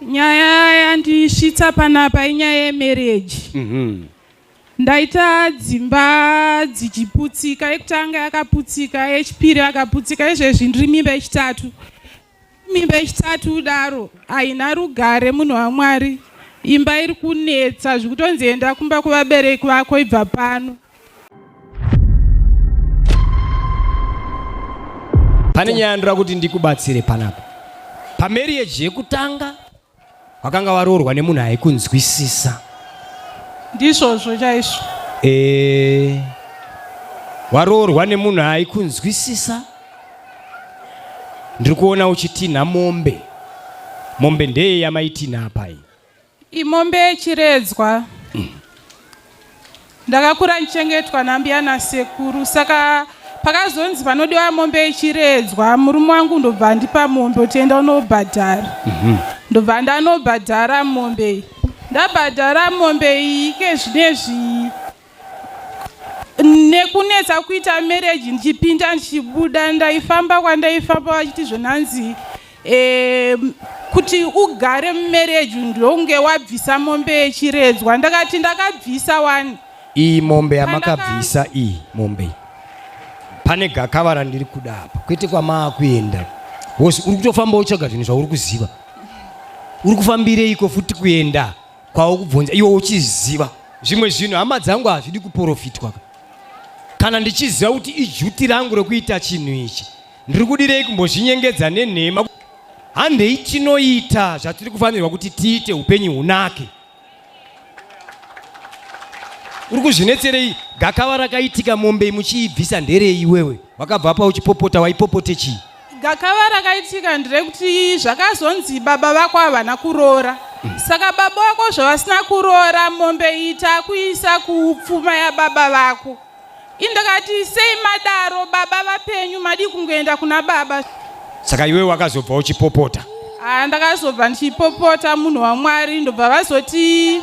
Nyaya yandisvitsa panapa inyaya yemarriage. Ndaita dzimba dzichiputsika, yekutanga yakaputsika, yechipiri yakaputsika, izvezvi ndiri mimba yechitatu. Mimba yechitatu kudaro haina rugare munhu waMwari. Imba iri kunetsa zvikutonzi enda kumba kuvabereki vako ibva pano. Pane nyaya ndoda kuti ndikubatsire panapa. Pamarriage yekutanga wakanga waroorwa nemunhu aikunzwisisa. Ndizvozvo chaizvo. Eh, waroorwa nemunhu aikunzwisisa. Ndiri kuona uchitinha mombe. Mombe ndeye yamaitinha apa iyi. Imombe yechiredzwa. Ndakakura ndichengetwa nambuya nasekuru saka pakazonzi panodiwa mombe yechiredzwa murume wangu ndobva andipa mombe kuti enda unobhadhara. Ndobva ndanobhadhara mombe iyi. Ndabhadhara mombe iyi ike zvinezvi nekunetsa kuita marriage ndichipinda ndichibuda ndaifamba kwandaifamba vachiti zvonanzi eh, kuti ugare mumarriage ndokunge wabvisa mombe yechiredzwa ndakati ndakabvisa wani iyi mombe yamakabvisa iyi mombe pane gakava randiri kuda apa kwete kwamaakuenda bcause uri kutofamba utsvaga zvinhu zvauri kuziva uri kufambireiko futi kuenda kwaukubvunza iwe uchiziva zvimwe zvinhu hama dzangu hazvidi kuprofitwa kana ndichiziva kuti ijuti rangu rekuita chinhu ichi ndiri kudirei kumbozvinyengedza nenhema handei tinoita zvatiri kufanirwa kuti tiite upenyu hunake uri kuzvinetserei gakava rakaitika mombe muchiibvisa nderei iwewe wakabva apa uchipopota waipopote chii Gakava rakaitika nderekuti zvakazonzi baba vako havana kuroora saka baba vako zvavasina kuroora mombe iyi takuisa kupfuma yababa vako indakati sei madaro baba vapenyu madii kungoenda kuna baba Saka iwewe wakazobva uchipopota? Ah, ndakazobva ndichipopota munhu waMwari ndobva vazoti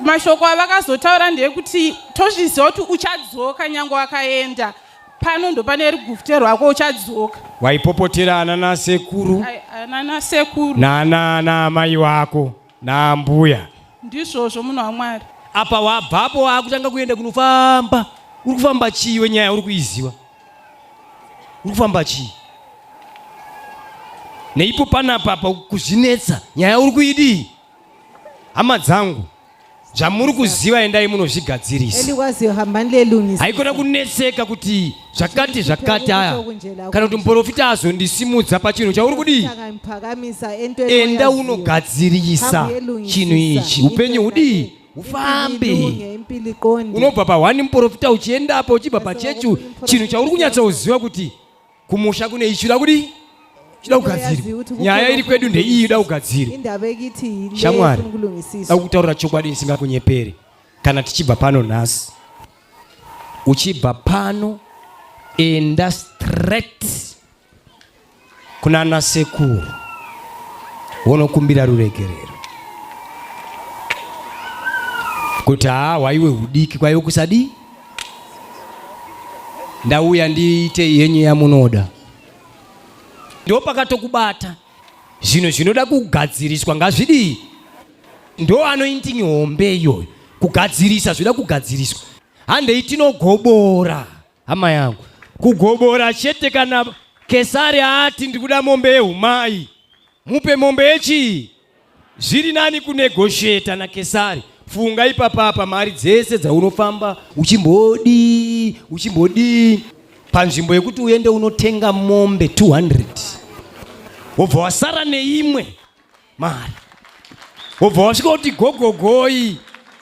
mashoko avakazotaura ndeyekuti tozviziva kuti uchadzoka nyange wakaenda Pano ndopane rugufute rwako uchadzoka. Waipopotera ana nasekuru. Ana nasekuru. Nana naamai wako naambuya. Ndizvozvo munhu waMwari. Apa wabvapo waakutanga kuenda kunofamba. Uri kufamba chii iwe nyaya uri kuiziva? Uri kufamba chii? Neipo panapa apa kuzvinetsa nyaya uri kuidii? Hama dzangu zvamuri kuziva endai munozvigadzirisa elikwaziyo hambani lelungisa haikona kunetseka kuti zvakati zvakati aya kana kuti muprofita azondisimudza pachinhu chauri kudii Akangiphakamisa entweni enda oyaziyo. unogadzirisa Hamba uyelungisa chinhu ichi upenyu hudii hufambe Impilo ilunge, impilo iqonde. unobva pahwani muprofita uchienda apa uchibva pachechi chinhu chauri kunyatsoziva kuti kumusha kune ichi chida kudii chida kugadzirwa nyaya iri kwedu ndeiyi ida kugadzirwa shamwari da kutaura chokwadi ndisingakunyeperi kana tichibva pano nhasi uchibva pano enda straight kunana sekuru wonokumbira ruregerero kuti haa hwaiwe hudiki kwaiwe kusadii ndauya ndiite yenyu yamunoda ndo pakatokubata zvinhu zvinoda kugadziriswa ngazvidii ndo anointing hombe iyoyo kugadzirisa zvinoda kugadziriswa handei tinogobora hama yangu kugobora chete kana kesari ati ndikuda mombe yehumai mupe mombe yechii Zviri nani kunegosheta naKesari. Funga ipapapa mari dzese dzaunofamba uchimbodii uchimbodii panzvimbo yekuti uende unotenga mombe 200 wobva wasara neimwe mari wobva wasvika kuti gogogoi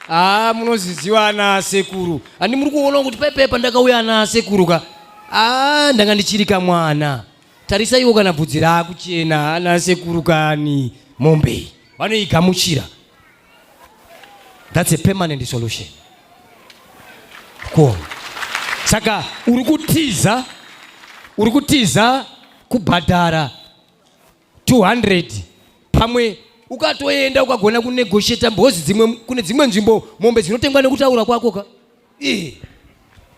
haa munoziziva ana sekuru handi muri kuona kuti pepepa ndakauya ana sekuru ka haa ndanga ndichiri kamwana Tarisaiwo kana bvudzi raakuchena ana sekuru kani mombe iyi vanoigamuchira. That's a permanent solution. Kuona. Saka uri kutiza uri kutiza kubhadhara 200 pamwe ukatoenda ukagona kunegotiata mbozi dzimwe kune dzimwe nzvimbo mombe dzinotengwa nekutaura kwako ka Ii.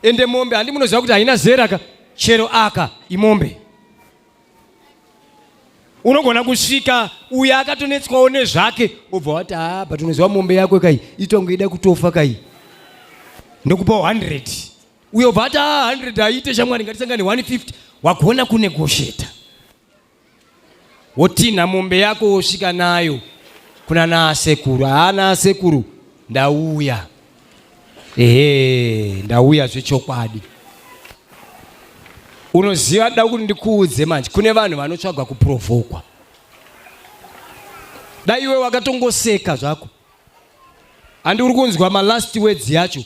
Ende mombe handi munoziva kuti haina zera ka chero aka imombe. Unogona kusvika uyo akatonetswawo nezvake, obva wati haa, but unoziva mombe yako kai itonge ida kutofa kai, ndokupa 100. Uyo obva ati haa, 100 haiite shamwari, ngatisangane 150. Wagona kunegosheta, wotinha mombe yako, wosvika nayo kuna naasekuru. Haa, naasekuru, ndauya, ehe, ndauya zvechokwadi. Unoziva, da kuti ndikuudze manje, kune vanhu vanotsvagwa kuprovokwa. Dai iwe wakatongoseka zvako. Handi uri kunzwa malast words yacho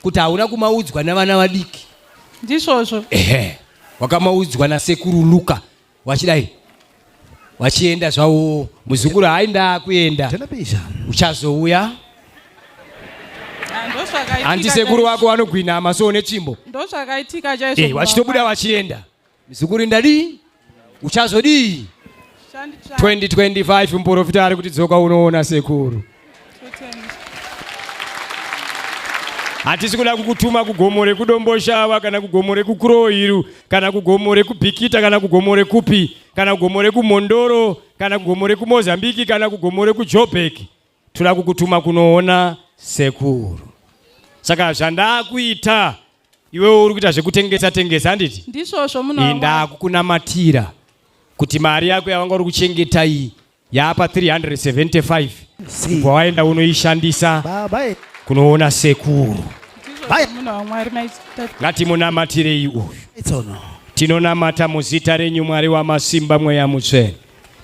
kuti hauna kumaudzwa navana vadiki? Ndizvozvo. Ehe, wakamaudzwa nasekuru Luka wachidai wachienda zvavo. Muzukuru, hai, ndaakuenda. Television. Uchazouya. Ah, ndozvakaitika. Hanti sekuru chaizvo. Vako vanogwina maso netsvimbo. Ndozvakaitika chaizvo. Vachitobuda vachienda, muzukuru, ndadii, uchazodii? 2025 muprofita ari kuti dzoka unoona sekuru. Hatisi kuda kukutuma kugomo rekuDomboshava, kana kugomo rekuKurohiru, kana kugomo rekuBhikita, kana kugomo rekupi, kana kugomo rekuMondoro, kana kugomo rekuMozambiki, kana kugomo rekuJobheki. Toda kukutuma kunoona sekuru. Saka zvandakuita, iwewe uri kuita zvekutengesa tengesa, handiti? Ndizvozvo, munhu waMwari. Ndakukunamatira kuti mari yako yavanga uri kuchengeta iyi yapa 375, ubva waenda unoishandisa Baba. Kunoona sekuru. Ndizvozvo, munhu waMwari, maita. Ngatimunamatirei uyu. Itsono. Tinonamata muzita renyu, Mwari wamasimba, Mweya Mutsvene.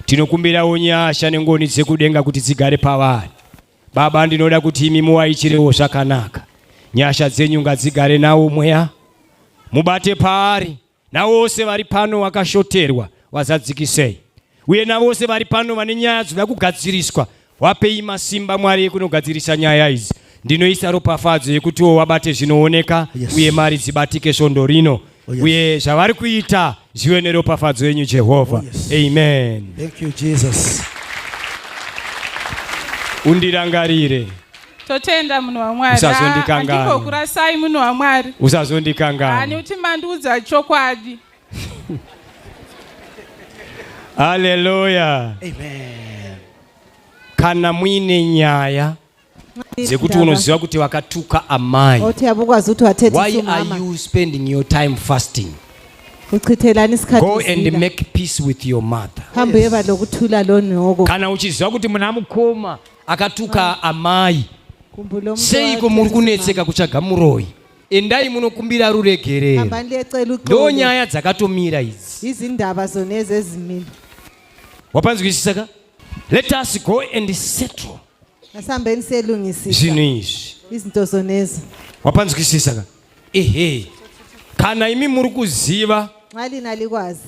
Tinokumbirawo nyasha nengoni dzekudenga kuti dzigare pavari. Baba, ndinoda kuti imi muwaitirewo zvakanaka. Nyasha dzenyu ngadzigare nawo, Mweya mubate paari. Navose vari pano vakashoterwa, vazadzikisei, uye navose vari pano vane nyaya dzoda kugadziriswa, wapei masimba, Mwari, ekunogadzirisa nyaya idzi. Ndinoisa ropafadzo yekutiwo wabate zvinooneka uye mari dzibatike svondo rino. Oh, yes. Uye zvavari kuita zvive neropafadzo yenyu, Jehovha. Oh, yes. Amen. Thank you, Jesus. Undirangarire. Totenda, munhu waMwari. Usazondikanganwa. Handimbokurasai, munhu waMwari. Usazondikanganwa. Nekuti mandiudza chokwadi. Haleluya. Amen. Kana muine nyaya dzekuti unoziva kuti vakatuka amai, Othi yabukwazi ukuthi wathethisa why are umama, you spending your time fasting? Uchithelani isikhathi Go and uzila? make peace with your mother. Hamba uyeba lokuthula lonoko. Kana uchiziva kuti muna mukoma akatuka amai, Khumbula umuntu seiko muri owathethisa kunetseka kutsvaga muroyi? Endai munokumbira umama. ruregerero. Hambani liyecela Ndo uxolo. nyaya dzakatomira idzi. Izindaba zona ezimile. Wapanzwisisa ka? Let us go and settle Asihambeni siyelungisisa zvinhu izvi. Izinto zonezi. Wapanzwisisa ka? Ehe, kana imi muri kuziva Nxa lina likwazi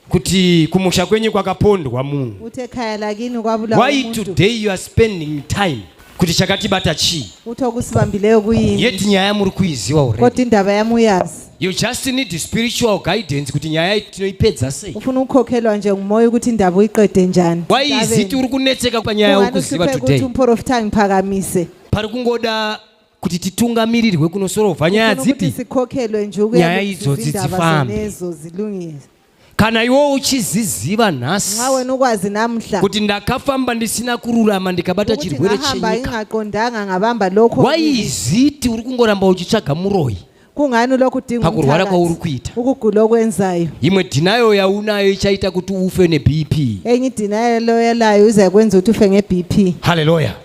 kuti kumusha kwenyu kwakapondwa munhu, uthi ekhaya lakini kwabulawa why umuntu, today you are spending time kuti chakatibata chii, uthi okusibambileyo kuyini, yet nyaya muri kuiziva already? Kodwa indaba yami uyazi. You just need spiritual guidance kuti nyaya iyi tinoipedza sei. Ufuna ukukhokhelwa nje ngumoya ukuthi indaba uyiqede njani. Why is it uri kunetseka panyaya yauri Kungani kuziva uhlupheka today? ukuthi umprofita angiphakamise? Pari kungoda kuti titungamirirwe kunosorovha nyaya Ufuna ukuthi dzipi? sikhokhelwe nje Nyaya ukuyalungisa idzodzi izindaba dzifambe. zonezo zilungise. Kana iwe uchiziziva nhasi Nxa wena ukwazi namhla kuti ndakafamba ndisina kururama, ndikabata ukuthi chirwere ngahamba chenyika, ngingaqondanga, ngabamba lokho, why is it uri kungoramba uchitsvaga muroyi kungani lokhu udinga pakurwara umthakathi? kwauri kuita? Ukugula okwenzayo. Imwe denial yaunayo ichaita kuti ufe neBP. Enye idenial yalayo izakwenza ukuthi ufe nge-BP. Haleluya.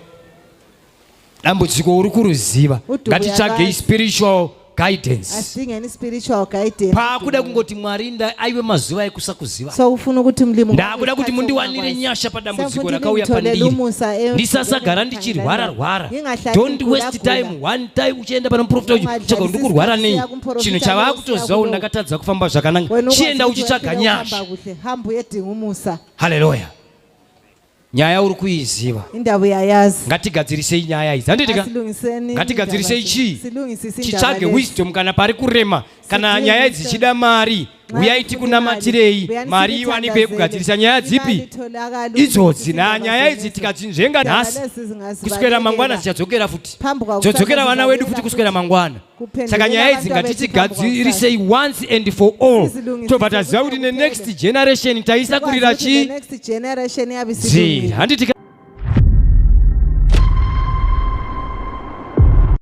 Dambudziko uri kuruziva. Udubo Ngatitsvagei yakazi. spiritual guidance. Asidingeni spiritual guidance. Paakuda kungoti Mwari, aiwe mazuva ekusakuziva. So ufuna ukuthi mlimi, Ndakuda kuti mundiwanire nyasha padambudziko rakauya pandiri, ndisasagara ndichirwara rwara. Don't waste time. One time uchienda pana muprofita uchitsvaga kuti ndikurwara nei, chinhu chavaa kutoziva kuti ndakatadza kufamba zvakanaka. Chienda uchitsvaga nyasha. Hamba uyedinga umusa. Haleluya. Nyaya uri kuiziva. Indaba uyayazi. Ngatigadzirisei nyaya idzi, handiti ka? Asilungiseni Ngatigadzirisei indaba chii? Silungisise indaba Titsvage lezi. wisdom kana pari kurema. Kana nyaya dzichida mari, uyai tikunamatirei, mari iwanikwe yekugadzirisa nyaya dzipi idzodzi. Nanyaya idzi tikadzinzvenga nhasi, kuswera mangwana dzichadzokera futi, dzodzokera vana wedu futi kuswera mangwana. Saka nyaya idzi ngatidzigadzirisei once and for all, tobva taziva kuti nenext generation taisakurira chii nzira, handiti?